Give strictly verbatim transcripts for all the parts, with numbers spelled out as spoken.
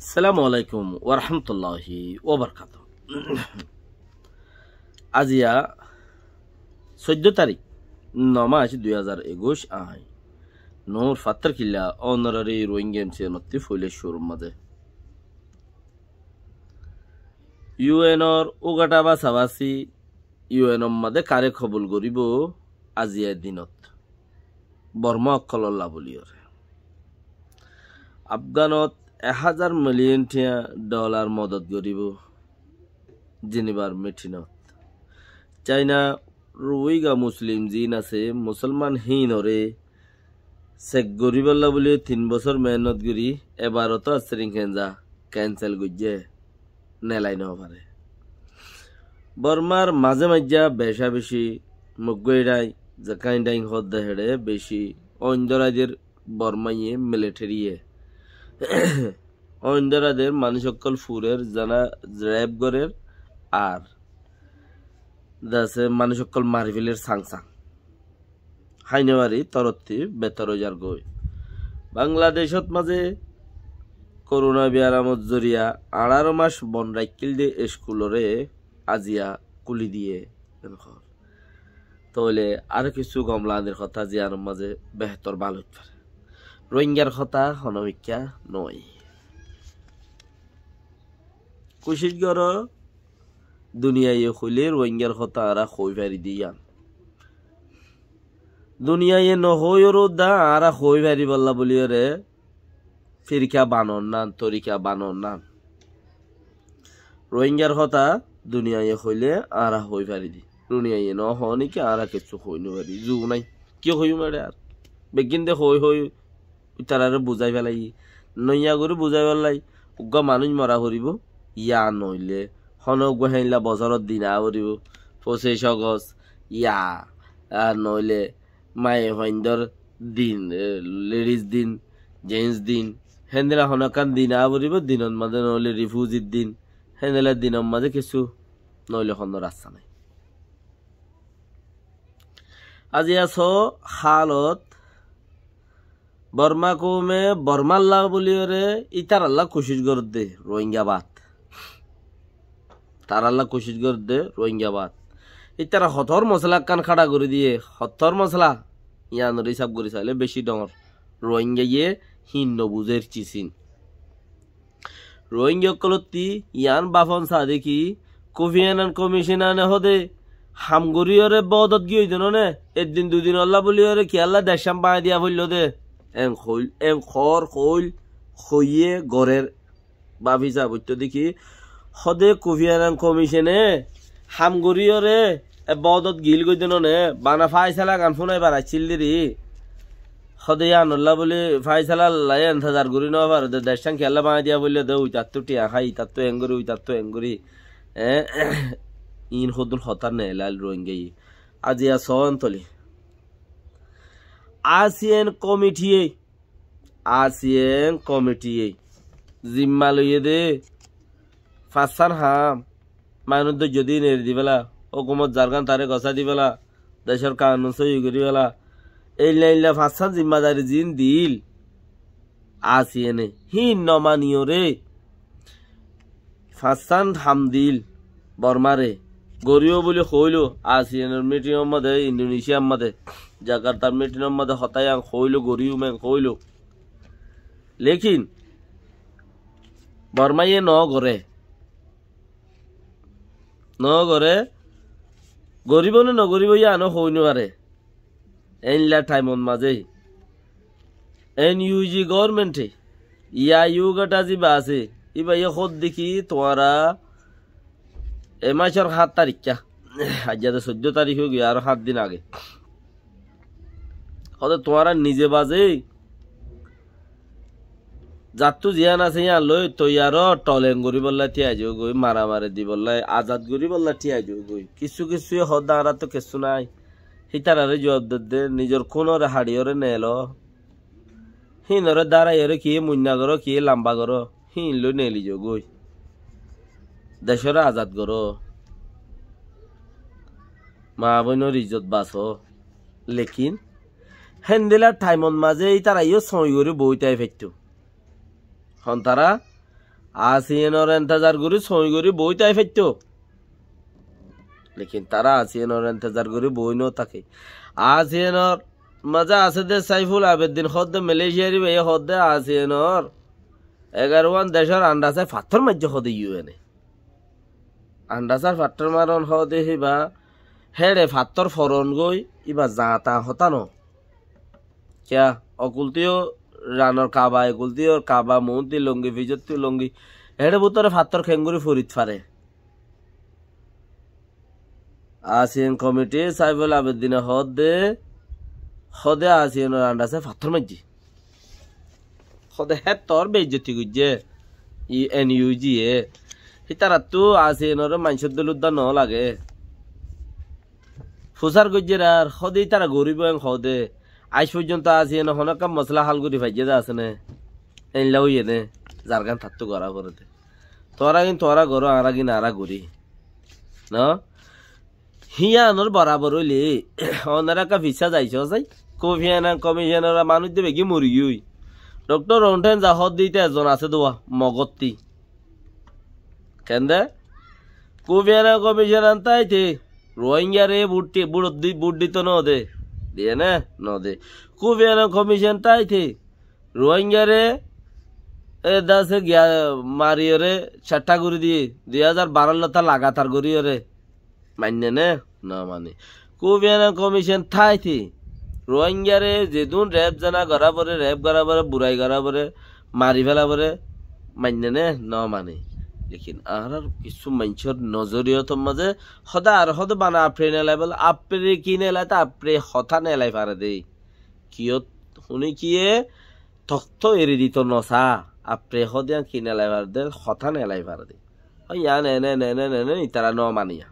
Assalamu alaikum warahmatulláhi wabarakátuhu. Aziya soiddó tarík, no mac, dui házar ekuic, añí Nur Fattar Killa, onorari Rohingya M C N ottú foila cúrur mazé. U N or ugaṭa basabasi U N or mazé kare kobul goríbou aziya dinot? Borma ókkolólla bóliyoré. Afganot ek házar miliyon tiañ dholar modot goríbou Jinibar mitinot. Caina Ruwingya Muslim ziín asé, Musolman híinoré sek goríbolla bóli tin bosór meénnot gorí, ebaroto Astring Kenza kensel goijjé, nelai nofaré. Bormar mazé maijja beca beci Muggwai Dhaing, Zakain Dhaing hoódde héçe beci oindórader Bormaiye militariye oindórader manúic ókkol furer, zana rep gorer, ar dase manúic ókkol mari feler sang sang. Háinabari torottí betor óizar goi. Bangladecót mazé korona biyaramot zoriya añçáro mac bon raikkíl de eskuloré aziya kúli diyé. Tóile aró kissú gom lanir hotá ziyánor mazé behétor bála óit fare. Rohingyar hotá honó mikká noó. Kucíc goró, duniyaiye hoilé Rohingyar hotá añára hoói fari de yían. Duniyaiye nohoóiyoré uddá añára hoói faribólla bóliyoré firka banonnán, torika banonnán. Rohingyar hotá duniyaiye hoilé añára hoói fari de. Duniyaiye nohoó niki añára kessú hoói nofarí. Zu nái. Ki hoiyum eçe ar? Beggín de hoói hoói ítararé buzái felaiyí. Noiya gorí buzáibollái uggúa manúic mora foribóu, ya noóile honó uggúa héinla bosóror din aá foribóu, fosíc Ogost, ya, ar noóile maiyafuaindór din, e, ledis din, jens din, héndilla honó ekkán din aá foribóu, dinor mazé noóile rifúzir din, héndilla dinor mazé kessú noóile honó rasta nái. Aziya soó hálot, Borma koume Bormalla bóliyoré ítaralla kucíc gorédde Rohingya bad. Taralla kucíc gorédde Rohingya bad. Ítara hotór mosala ekkán háça gorí diyé, hotór mosala. Yíanor hísab gorí sailé beci dhoóñr. Rohingyaye híin nobuzér cisín. Rohingya ókkolótti yián báfon saá de ki, Kofi Annan Komicon ane hoóde ham goríyoré bódot giyói de noó né, eddin dudinolla bóliyoré kiyólla deccán báñgi diya foilló dé. Eén hoóil, eén hoór hoóil, hoiyé gorér báfi saá boittó de ki, hoóde Kofi Annan Komicone ham goríyoré e bódot giíl goi de noó né, bana fáisalagan fúnaibar accíl dé ri. Hóde yíanolla bóli fáisalalla entezar gorí nofaré dé, deccán kiyólla báñgi diya foillé dé, uitattú thiañ hái, itattú eéngorí, uitattú eéngorí. Eé, iín hoddún hotá neelal Rohingyaiye. Aziya soónttoli. ASEAN komitiye, ASEAN komitiye zimma loiyé dé fañssán ham, manúic dóijjo dí neri diféla, hókumot zargán taré gosái diféla, decór kanun sóiyi goríféla, eilla eilla fañssán zimmadari ziín diíl ASEANe, híin nomaniyoré fañssán ham diíl Bormáre, goríyo bóli hoóilo, ASEANor mítinor modé, Indoneciyar modé, Jakartar mítinor modé hotá yían hoóilo, goríyum eén hoóilo. Lékin Bormáye noó goré. Noó goré, goríbo né nogoríbo yíano hoói nofaré. Éilla thaimot mazé NUG goórmente, yá yugaṭa zibá asé, íbaye hoódde ki tuáñra e mácor háñt tarikká, aijja de soiddó tarik óigiyoi, aró háñt din age. Hoóde tuáñra nize bazé zattú ziyán asé yían loi toiyar ó, toleng goríbolla thíai zogói, maramari dibolla, azad goríbolla thíai zogói. Kissú kissúye hoódde añáráttu kessú nái. Hítararé juab dedde, nizor kúnoré haçiyoré neeló. Híinoré dáraiyóre kiyé muinna goró, kiyé lamba goró, híin loi neeli zogói. Decóre azad goró. Maa bóinor izzot basó. Lékin héndila thaimot mazé ítara yó soñi gorí boói tái faitto. Hon tará ASEAN or entezar gorí, sói gorí boói tái faittó. Lekin tará ASEAN or entezar gorí boói no táke. ASEAN or mazé asé dé Saiful Abeddin hoódde, Malaysiar íbaye hoódde ASEAN or egaruwán decór andasé fattór maijjé hoóde U N e. Andasár fattór maron hoóde híba, héçe fattór foron goi, íba zañta hotá no. Kiyá, okultíyo ranor kaba, ekultíyor kaba, muúnti longi, fizottí longi, héçe bútore fattór keéngorí forit fare. ASEAN komiti Saiful Abeddine hoódde, hoóde ASEAN or andasé fattór maijjé. Hoóde héttor beizzoti goijjé, i N U G e. Hítarattú ASEAN ore maincór dóil uddá no lage. Fusár goijjér ar, hoóde ítara goríbo en hoóde. Aij foijjonto ASEAN e honó ekkán mosala hál gorí faijjé de asé né? Einla óiye né? Zargán tattú gorá foré de. Tuáñra gín tuáñra goró, añára gín añára gorí. No? Híyanor borabor óile, onora ekka fissá zaisó sai. Kofi Annan komicon ora manúic de begi mori giyói. Doktor Ronten za hoódde íte ezzon asé dé uwa, Mogottí. Kende? Kofi Annan komicon an táite, Rohingyare bút di-, bút di-, bút dito no de. Diye né? No de. Kofi Annan komicon táite, Rohingyare e dase giya mariyóre ceththa gorí diye, dui házar baró lóta lagatar goríyóre. Mainne né? No mane. Kofi Annan komicon táite Rohingyare zedún rep zena gorá foré, rep gorá foré, burai gorá foré, mari féla foré, mainne né? No mane. Lekin añárar kissú maincór nozoriyotor mazé hoóde ar hoóde bana apre nelai bole, apre ki nelai, ta apre hotá nelai fare de. Kiyót, hone kiyé tokto eri dito no sa, apre hoóde yián ki nelai fare de, hotá nelai fare de. Ó yián ene, ene, ene, ene, ene, itara no maniya.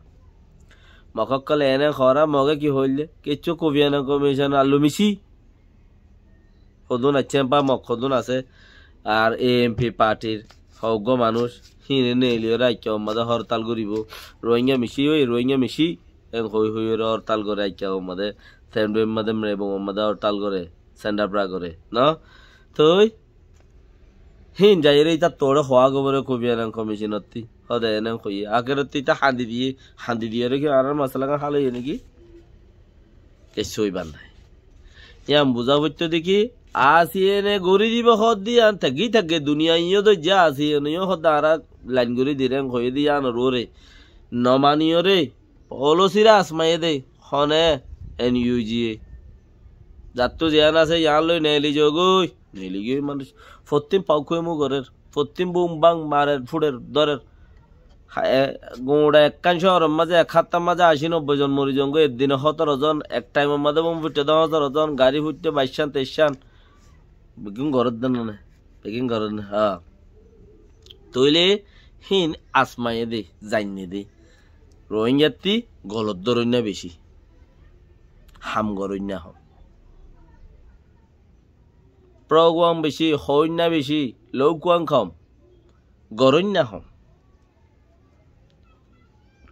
Mog ókkole ene hoóra, Moge ki hoóille? Kiccú Kofi Annan komicon allu micí. Hodún aiccé ba Mog hodún asé, ar A N P partir hoggúa manúic, híine neeliyóre aikka ummade hortal goríbo. Rohingya micí ói, Rohingya micí. En hoi hoiyóre hortal gore aikka ummade, Semdoi ummade, Mrebung ummade hortal gore, sendapra gore, no? Toi híin zaiyóre ítar tuáñre hoá gobore Kofi Annan komicon ottí, hoóde ene hoiyé, akerottí íta hañdi diyé, hañdi diyóre ki añárar mosalagán hál óiye né ki? Kessú óibar nái. Yián buzá foittó de ki, ASEAN e gorí dibo hoódde yián, tegi tegi duniyaiye dóijje ASEAN e yó hoódde añára lain gorí dir en hoiyé de yiánor uore no maniyóre, Ólo sira asmaiyé dé, hone N U G e. Zattú ziyán asé, yián loi neeli zogói, neeli giyói manúic. Fottín pauk hoi mu gorér, fottín bum bang marer, fuçer, dórer. Ha, e, guñça ekkán cóoror mazé, ek háttar mazé ací nobboi zon mori zongói, eddine hótoro zon, ek thaimor mazé bum fuitte dé hótoro zon, gari fuitte baiccán, teiccán. Beggún gorér dé no né, beggún gorér né, ha. Tóile híin asmaiyé dé, zainne dé. Rohingyattí golot dóroinna bicí, ham goróinna hom. Program bicí, hoóinna bicí, loukuwan hom, goróinna hom.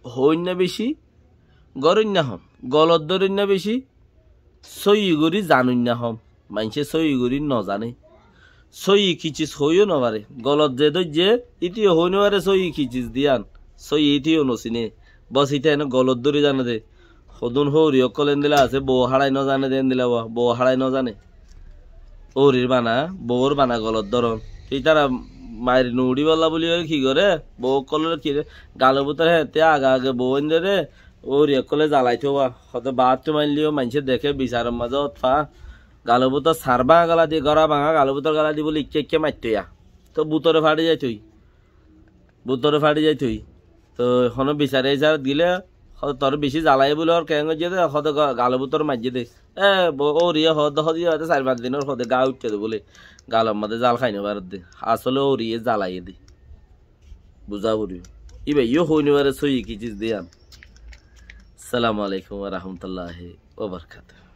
Hoóinna bicí, goróinna hom. Golot dóroinna bicí, sóiyi gorí zanoinna hom. Maincé sóiyi gorí nozané. Sóiyi ki cis hoiyó nofaré. Golot ze dóijje, íte yó hoi nofaré sóiyi ki cis de yián. Sóiyi íte yó nosiné. Bos íte ene golot dóri zane de. Hodún hóori ókkol endilla asé, bou háçai nozané de endilla uwa, bou háçai nozané. Hóorir bana, bour bana golot dóron. Te ítara mair nuuçíbolla buli ki goré, bou ókkolore ki goré, galor bútore héñtte age age bou endere, Óri ókkole zalaito ba, hoto baáttu mailleyó maincé deké bisaror mazé ót fa. Galor bútor sar báñga gala di, góra báñga galor bútor gala di bóli ikká ikká maitto ya. Tó bútore fari zaitoi. Bútore fari zaitoi. Tó hono bisare isarot gile, hoto tore beci zalaiyé bóli ór keén goijjé dé, hoto ga-, galor bútor maijjé dé. E, bo-, óriye hoto, hoto, hoto sair fañs dinor hoto gá uiththé dé bóli. Galor mazé zal hái no faredde. Asóle óriye zalaiyé dé. Buzá foribó. Íba yó hoi no fare sóiyi ki ciz de yián. Assalamu alaikum wa rahmatullahi wa barakatuhu.